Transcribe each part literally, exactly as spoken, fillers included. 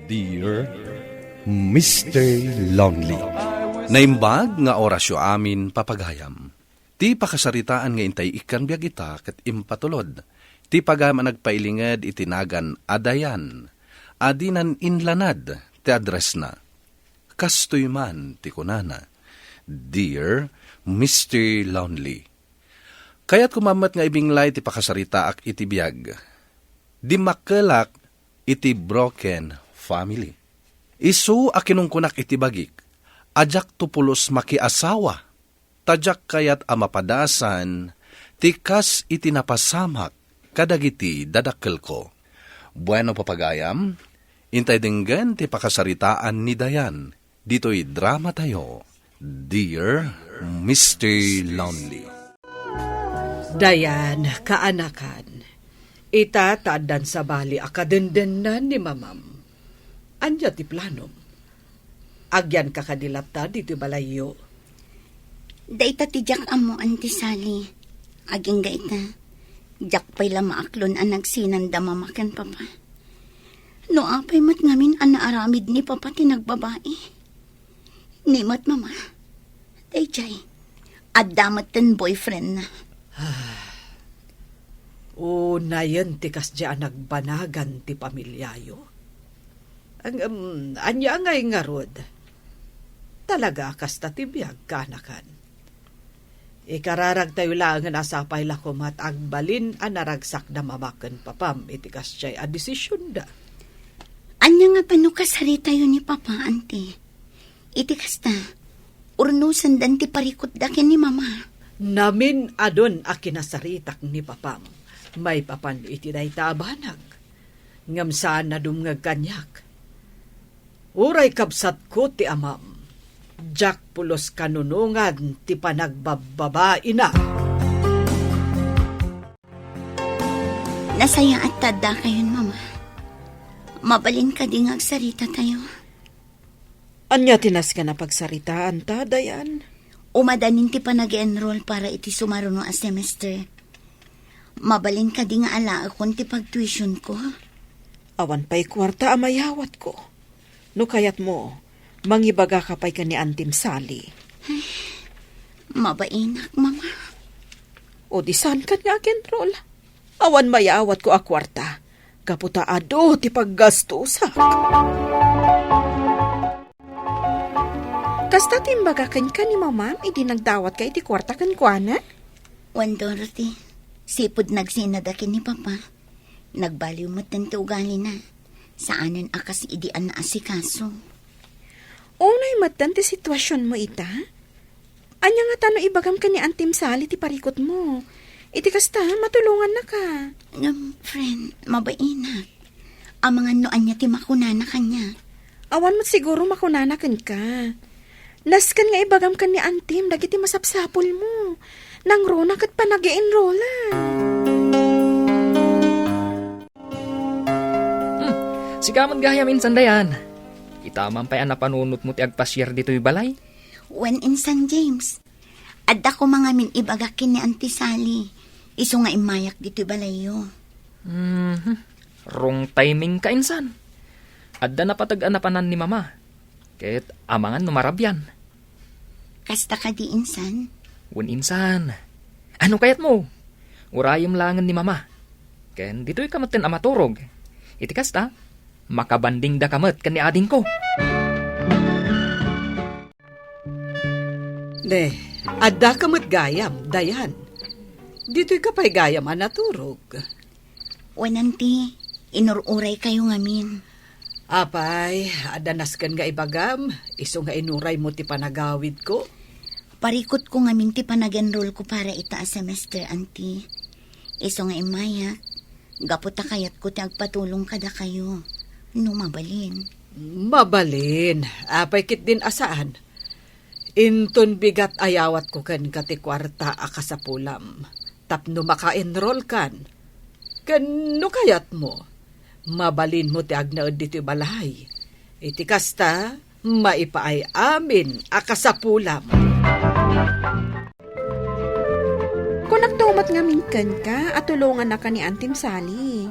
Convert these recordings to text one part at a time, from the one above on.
Dear Mister Lonely. Naimbag nga orasyo amin, papagayam. Ti pakasaritaan nga intay ikkan biag ita ket impatulod ti pagayam a nagpailinged iti nagan a Dayan, a dinan inlanad ti addressna. Kastoy man ti kunana, "Dear Mister Lonely, kayatko man met nga ibinglay ti pakasaritaak iti biag. Dimmakkelak iti broken family. Isu a kinunkunak iti bagik a diakto pulos makiasawa, ta diak kayat a mapadasan ti kas iti napasamak kadagiti dadakkelko." Bueno, papagayam, intay denggen ti pakasaritaan ni Dayan ditoy dramatayo, Dear Mister Lonely. Dayan, kaanakan, ita ta addan sabali a kadendennan ni mamam. Ania ti planom? Agyanka kadi latta ditoy balayyo? Dayta ti diak ammo, Auntie Sally. Agingga ita, diak pay la maaklon a nagsinanda Mama ken Papa. No apay met ngamin a naaramid ni Papa ti nagbabai? Ni met Mama. Dayjay, adda met ten boyfriendna. Unayen ti kasdiay a nagbanagan ti pamiliayo. Ngem, ania ngay ngarud? Talaga a kasta ti biag, kaanakan. Ikararagtayo laengen a sapay la koma ti agbalin a naragsakda Mama ken Papam iti kasdiay a desisionda. Ania ngata no kasaritayo ni Papa, Auntie? Iti kasta, urnosendan ti parikutda ken ni Mama. Namin-adun a kinasaritak ni Papam maipapan iti dayta a banag. Ngem saan a dumngeg kaniak. Uray kabsatko ti amam, diak pulos kanunongan ti panagbababaina. Nasayaat ta addakayon, Mama. Mabalin kadi nga agsarita tayo? Ania ti nasken a pagsaritaanta, Dayan? Umadanin ti panag-enroll para iti sumaruno a semester. Mabalin kadi nga alaekon ti pagtuitionko? Awan pay kuarta a mayawatko. No kayatmo, mangibagaka pay ken ni Antim Sally. Mabainak, Mama. O di saan ket nga ag-enroll? Awan mayawatko a kuarta. Gapu ta adu ti paggastosak. Kasta ti imbaga kenka ni Mamam idi nagdawatka iti kuarta kenkuana? Wen, Dorothy, sipud nagsinada ken ni Papa. Nagbaliw metten ti ugalina. Saanen a kas idi a naasikaso. Unay metten ti situasionmo ita? Ania ngata no ibagam ken ni Antim Sally ti parikutmo? Iti kasta, matulongannaka. Ngem, friend, mabainak. Amangan no ania ti makunana kaniak. Awan met siguro makunana kenka. Nasken nga ibagam ken ni Antim dagiti masapsapulmo. Nangruna ket panag-enrollan. Hmm, sika met gayam insan, Dayan. Ita man pay a napanunotmo ti agpasiar ditoy balay? Wen, insan James. Adda koma ngamin ibagak ken ni Auntie Sally. Isu nga immayak ditoy balayyo. Mhm. Wrong timing ka, insan. Adda napateg a napanan ni Mama. Ket amangan no marabian. Kasta kadi, insan? Wen, insan. Ano kayatmo? Urayem laengen ni Mama. Ken ditoy ka metten a maturog. Iti kasta, makabandingda ka met ken ni adingko. Ne, adda ka met gayam, Dayan. Ditoy ka pay gayam a naturog. Wen, Auntie, inur-uray kayo ngamin. Apay, adda nasken nga ibagam, isu nga inuraymo ti panagawidko? Parikutko ngamin ti panag-enrollko para ita a semester, Auntie. Isu nga immayak, gapu ta kayatko ti agpatulong kadakayo, no mabalin. Mabalin, apay ketdin a saan. Inton bigat a yawatko kenka ti kuarta a kasapulam tapno maka-enrollkan. Ken no kayatmo, mabalinmo ti agnaed ditoy balay. Iti kasta, maipaay amin a kasapulam. Kunakto met ngamin kenka a tulongannaka ni Antim Sally.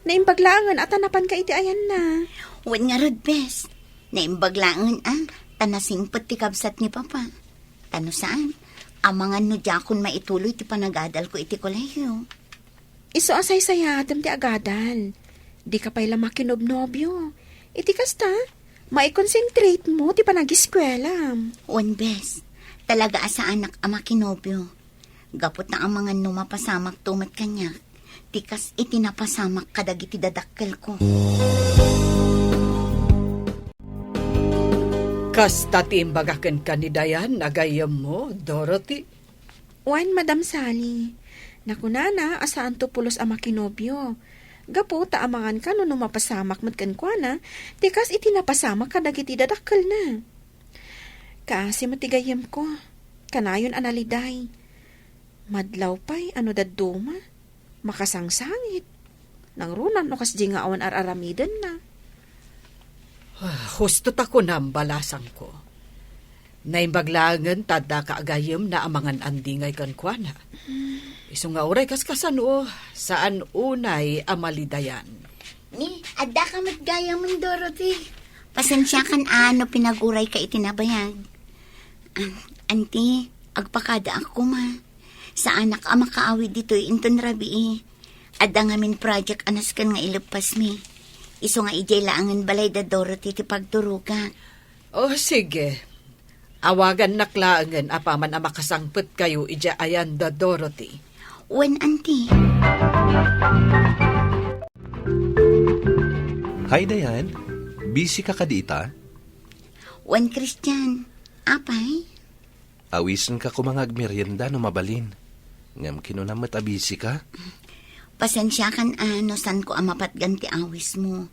Naimbag laengen a ta napanka iti ayanna. Wen ngarud, bes. Naimbag laengen a, ta nasingpet ti kabsat ni Papa. Ta no saan, amangan no diakon maituloy ti panagadalko iti kolehiyo. Isu a saysayaatem ti agadal. Dika pay la makinobnobio. Iti kasta, maikonsentrate mo ti panagiskuelam. Wen, bes. Talaga a saanak a makinobio. Gapu ta amangan no mapasamakto met kaniak, ti kas iti napasamak kadagiti dadakkelko. Kasta ti imbaga kenka ni Dayan a gayyemmo, Dorothy? Wen, Madam Sally. Nakunana a saanto pulos a makinobio. Gapu ta amangan kano no mapasamak met kenkuana, ti kas iti napasamak kadagiti dadakkelna. Kaasi met ti gayyemko. Kanayon a naliday. Madlaw pay a no dadduma, makasangsangit. Nangruna no kasdi nga awan ar-aramidenna. Ah, husto ta kunam, balasangko. Naimbag laengen ta addaka a gayyemna amangan andingay kenkuana. Isu nga uray kaskasano, saan unay a malidayan. Ni, addaka met gayyemem, Dorothy. Pasensiakan a no pinagurayka iti nabayag. Ah, anti, agpakadaak koma. Saanak a makaawid ditoy inton rabii. Adda ngamin project a nasken nga ileppasmi. Isu nga idiay laengen balay da Dorothy ti pagturogak. Oh, sige. Awagannak laengen apaman a makasangpetkayo idiay ayan da Dorothy. Wen, anti. Hi, Dayan. Busy ka kadi ita? Wen, Christian. Apay? Awisenka koma nga agmerienda no mabalin. Ngem kinunam met a busy ka? Pasensiakan a no saanko a mapatgan ti awismo.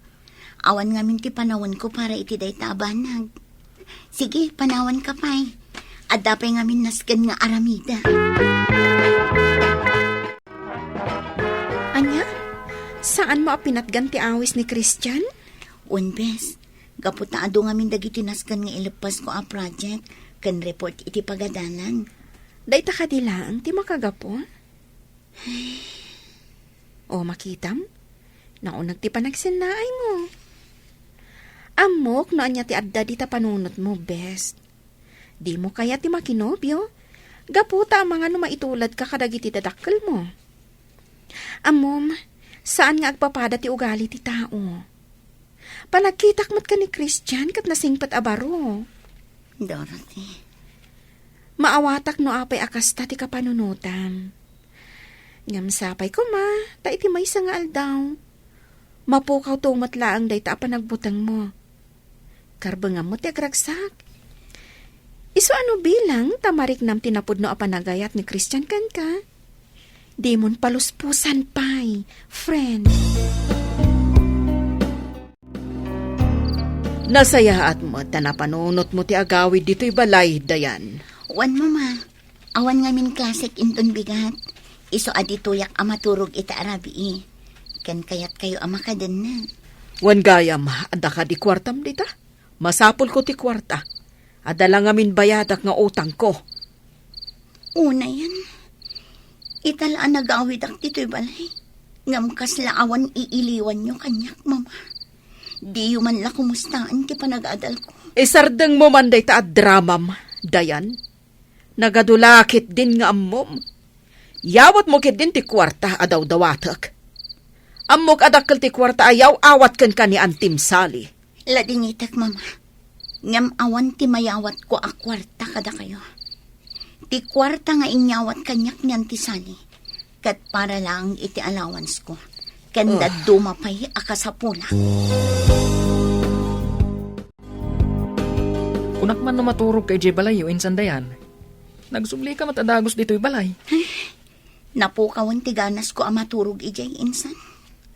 Awan ngamin ti panawenko para iti dayta a banag. Sige, panawanka pay. Adda pay ngamin nasken nga aramida. Ania? Saanmo a pinatgan ti awis ni Christian? Wen, bes. Gapu ta adu ngamin dagiti nasken nga ileppasko a project ken report iti pagadalan. Dayta kadi laeng ti makagapu? O, makitam? Nauneg ti panagsennaaymo. Ammok no ania ti adda dita panunotmo, bes. Dimo kayat ti makinobio, gapu ta amangan no maituladka kadagiti dadakkelmo. Ammom, saan nga agpapada ti ugali ti tao. Panagkitak met ken ni Christian ket nasingpet a baro. Dorothy. Maawatak no apay a kasta ti kapanunotam. Ngem sapay koma, ta iti maysa nga aldaw, mapukawto met laeng dayta a panagbutengmo. Karbengammo ti agragsak. Isu a no bilang ta mariknam ti napudno a panagayat ni Christian kenka. Dimon paluspusan pay, friend. Nasayaat met ta napanunotmo ti agawid ditoy balay, Dayan. Wen, Mama. Awan ngamin klasek inton bigat. Isu a ditoyak a maturog ita a rabii. Ken kayatkayo a makadenna. Wen gayam, adda kadi kuartam dita? Masapulko ti kuarta. Adda la ngamin bayadak nga utangko. Unayen, ita la a nagawidak ditoy balay. Ngem kasla awan iiliwanyo kaniak, Mama. Diyo man la kumustaen ti panagadalko. Isardengmo man dayta a dramam, Dayan. Nagadu la ketdin nga ammom. Yawatmo ketdin ti kuarta a dawdawatek. Ammok a dakkel ti kuarta a yaw-awat kenka ni Antim Sally. Ladingitek, Mama. Ngem awan ti mayawatko a kuarta kadakayo. Ti kuarta nga inyawat kaniak ni Anti Sally, ket para laeng iti allowance ko, ken Ugh. dadduma pay a kasapulak. Kunak man no maturog ka idiay balayyo, insan Dayan. Nagsubli ka met a dagus ditoy balay. Napukawen ti ganasko a maturog idiay, insan.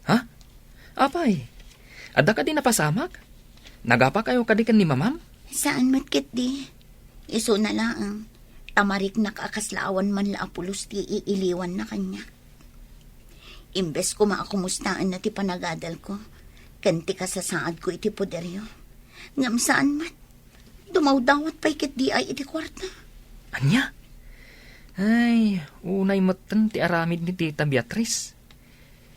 Ha? Apay, adda kadi napasamak? Nagapakayo kadi ken ni Mamam? Saan met ketdi. Isuna laeng, ta mariknak a kasla awan man la a pulos ti iiliwanna kaniak. Imbes koma a kumustaenna ti panagadalko ken ti kasasaadko iti poderyo, ngem saan met. Dumawdawat pay ketdi ay iti kuarta. Ania? Ay, unay metten ti aramid ni Tita Beatriz.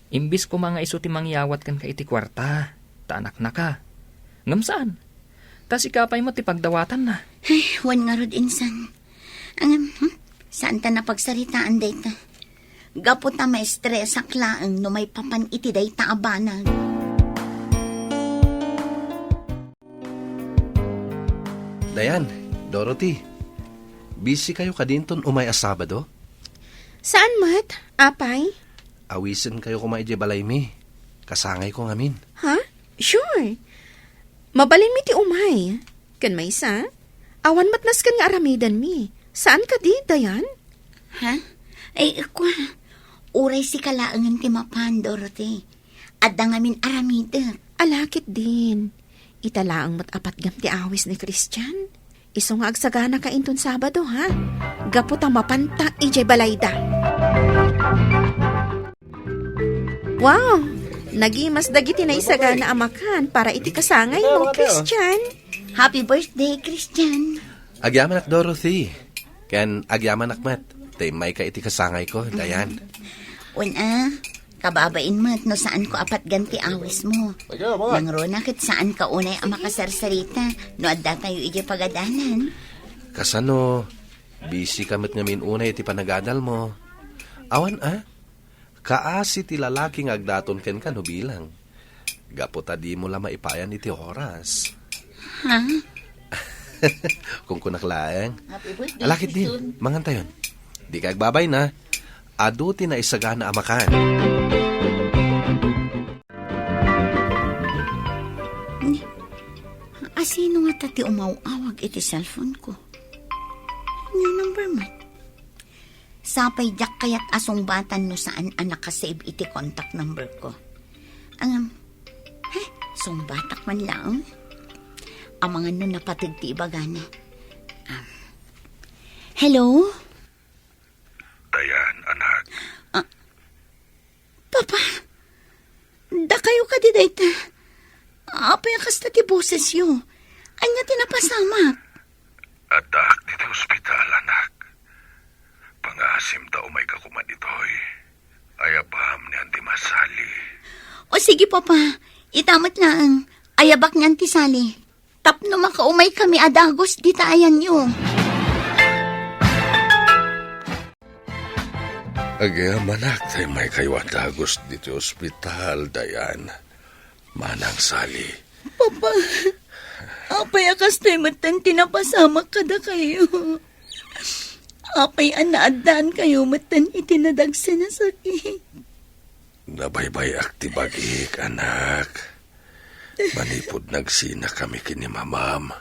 Imbis koma nga isu ti mangyawat kenka iti kuarta, ta anaknaka. Ngem saan. Ta sika pay met ti pagdawatanna. Ay, wen ngarud, insan. Ngem, hmm? Saan ta napagsaritaan dayta? Gapu ta maestresak laeng no maipapan iti dayta a banag. Dayan, Dorothy, busy kayo kadi inton umay a Sabado? Saan met, apay? Awisen kayo koma idiay balaymi. Kasangayko ngamin. Ha? Sure. Mabalinmi ti umay. Ken maysa, awan met nasken nga aramidenmi. Saan kadi, Dayan? Ha? Ay, kwa, uray sika laengen ti mapan, Dorothy. Adda ngamin aramidek. Ala ketdin. Ita laeng met a patgem ti awis ni Christian. Isu nga agsaganaka inton Sabado, ha? Gapu ta mapanta idiay balayda. Wow! Nagimas dagiti naisagana a makan para iti kasangaymo, Christian. Happy birthday, Christian. Agyamanak, Dorothy. Ken agyamanak met ta immayka iti kasangayko, Dayan. Wen a, kababain met no saanko a patgan ti awismo. Nangruna ket saanka unay a makasarsarita no adda tayo idiay pagadanan. Kasano, busy ka met ngamin unay iti panagadalmo. Awan a, kaasi ti lalaki nga agdaton kenka no bilang. Gapu ta dimo la maipayan iti oras. Ha? Kunkunak laeng. Happy birthday, Ala ketdin, Christian. Mangantayon. Dika agbabay na. Adu ti naisagana a makan. Ni, asino ngata ti umaw-awag iti cellphone ko? New number man. Sapay diak kayat a sungbatan no saan a nakasave iti contact number ko. Ngem, he, sungbatak man laeng. Amangan no napateg ti ibagana. Um, hello? Dayan, anak. Ah, Papa, dakayo kadi dayta? Apay a kasta ti bosesyo? Ania ti napasamak? Addaak ditoy ospital, anak. Pangaasim ta umayka koma ditoy. Ayabam ni Auntie Sally. O sige, Papa. Ita met laeng. Ayabak ni Auntie Sally. Tapno makaumay kami a dagus dita ayanyo. Agyamanak ta immaykayo a dagus ditoy ospital, Dayan. Manang Sally. Papa, apay a kastoy metten ti napasamak kadakayo? Apay a naaddaankayo metten iti nadagsen a sakit? Nabaybay-ak ti bagik, anak. Manipud nagsinakami ken ni mamam,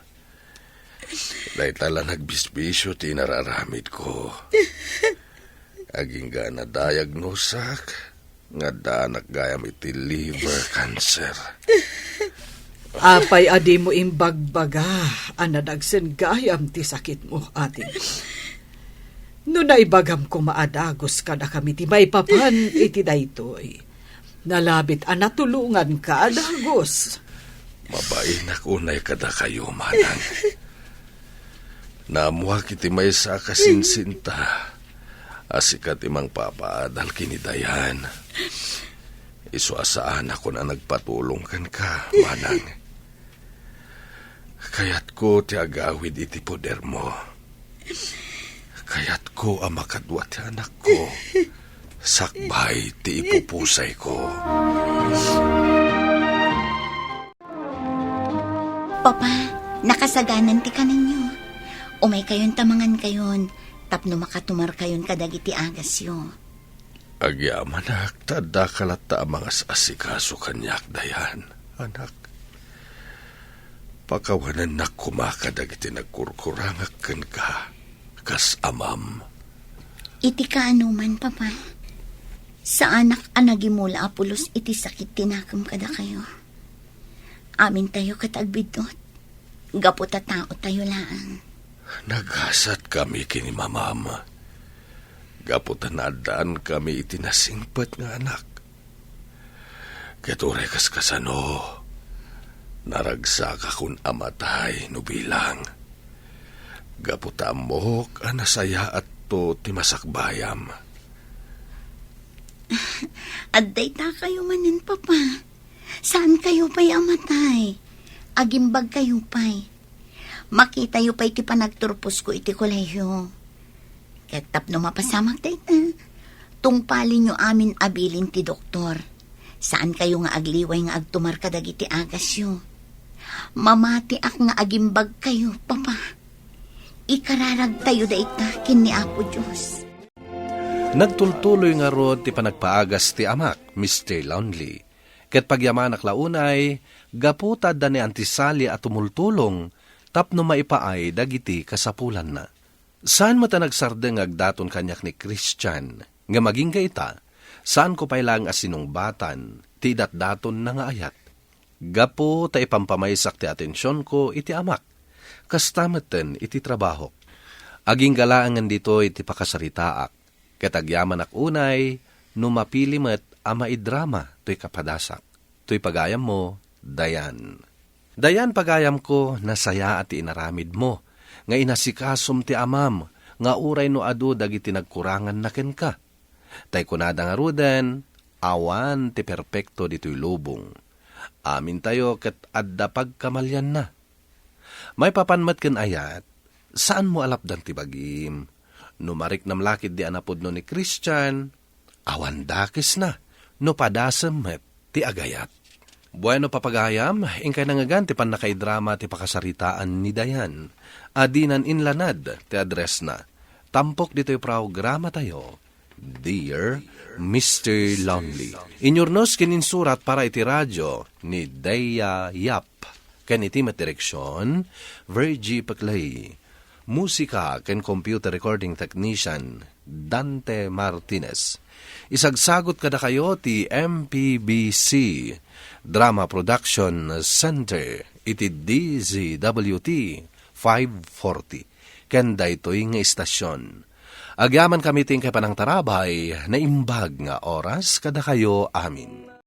dayta la nagbisbisio ti inararamidko. Agingga a nadiagnosak nga addaanak gayam iti liver cancer. Apay a dimo imbagbaga a nadagsen gayam ti sakitmo, ate? No naibagam koma a dagus kadakami ti maipapan iti daytoy, nalabit a natulonganka a dagus. Mabainak unay kadakayo, manang. Naammoak iti maysa a kasinsinta a sika ti mangpapaadal ken ni Dayan. Isu a saanakon a nagpatulong kenka, manang. Kayatko ti agawid iti podermo. Kayatko a makadua ti anakko sakbay ti ipupusayko. Papa, nakasaganan ti kanenyo. Umaykayon ta mangankayon tapno makatumarkayon kadagiti agasyo. Agyamanak ta addaka latta a mangas-asikaso kaniak, Dayan, anak. Pakawanennak koma kadagiti nagkurkurangak kenka kas amam. Iti kaanoman, Papa, saanak a nagimula a pulos iti sakit ti nakem kadakayo. Amintayo ket agbiddut, gapu ta taotayo laeng. Naghasatkami ken ni mamam, gapu ta naaddaankami iti nasingpet nga anak. Ket uray kaskasano, naragsakakon a matay no bilang, gapu ta ammok a nasayaatto ti masakbayam. Adda itakayo manen, Papa. Saankayo pay a matay. Agimbagkayo pay. Makitayo pay ti panagturposko iti kolehiyo. Ket tapno mapasamak dayta, tungpalenyo amin a bilin ti doktor. Saankayo nga agliway nga agtumar kadagiti agasyo. Mamatiak nga agimbagkayo, Papa. Ikararagtayo dayta ken ni Apo Dios. Nagtultuloy ngarud ti panagpaagas ti amak, Mister Lonely. Ket pagyamanak la unay, gapu ta adda ni Auntie Sally a tumultulong tapno maipaay dagiti kasapulanna. Saan met a nagsardeng nga agdaton kaniak ni Christian, ngem agingga ita, saanko pay laeng a sinungbatan ti idatdatonna nga ayat. Gapu ta ipampamaysak ti atensionko iti amak, kasta metten iti trabahok. Agingga laengen ditoy ti pakasaritaak, ket agyamanak unay no mapili met a maidrama toy kapadasak. Toy pagayammo, Dayan. Dayan, pagayamko, nasayaat ti inaramidmo, nga inasikasom ti amam, nga uray no adu dagiti nagkuranganna kenka. Tay kunada ngaruden, awan ti perpekto ditoy lubong. Amintayo ket adda pagkamalianna. Maipapan met ken ayat, saanmo a lapdan ti bagim. No mariknam la ketdi a napudno ni Christian, awan dakesna no padasem met ti agayat. Bueno, papagayam, inkay nangngegan ti pannakaidrama ti pakasaritaan ni Dayan. Adinan inlanad ti addressna. Tampok ditoy programatayo, Dear Mister Lonely. Inyurnos ken insurat para iti radio ni Dea Yap. Ken iti met direksion, Virgie Peclay. Musika ken computer recording technician, Dante Martinez. Isagsagut kadakayo ti M P B C Drama Production Center iti D Z W T five forty. Ken daytoy nga istasion. Agyamankami ti inkay panangtarabay, naimbag nga oras kadakayo amin.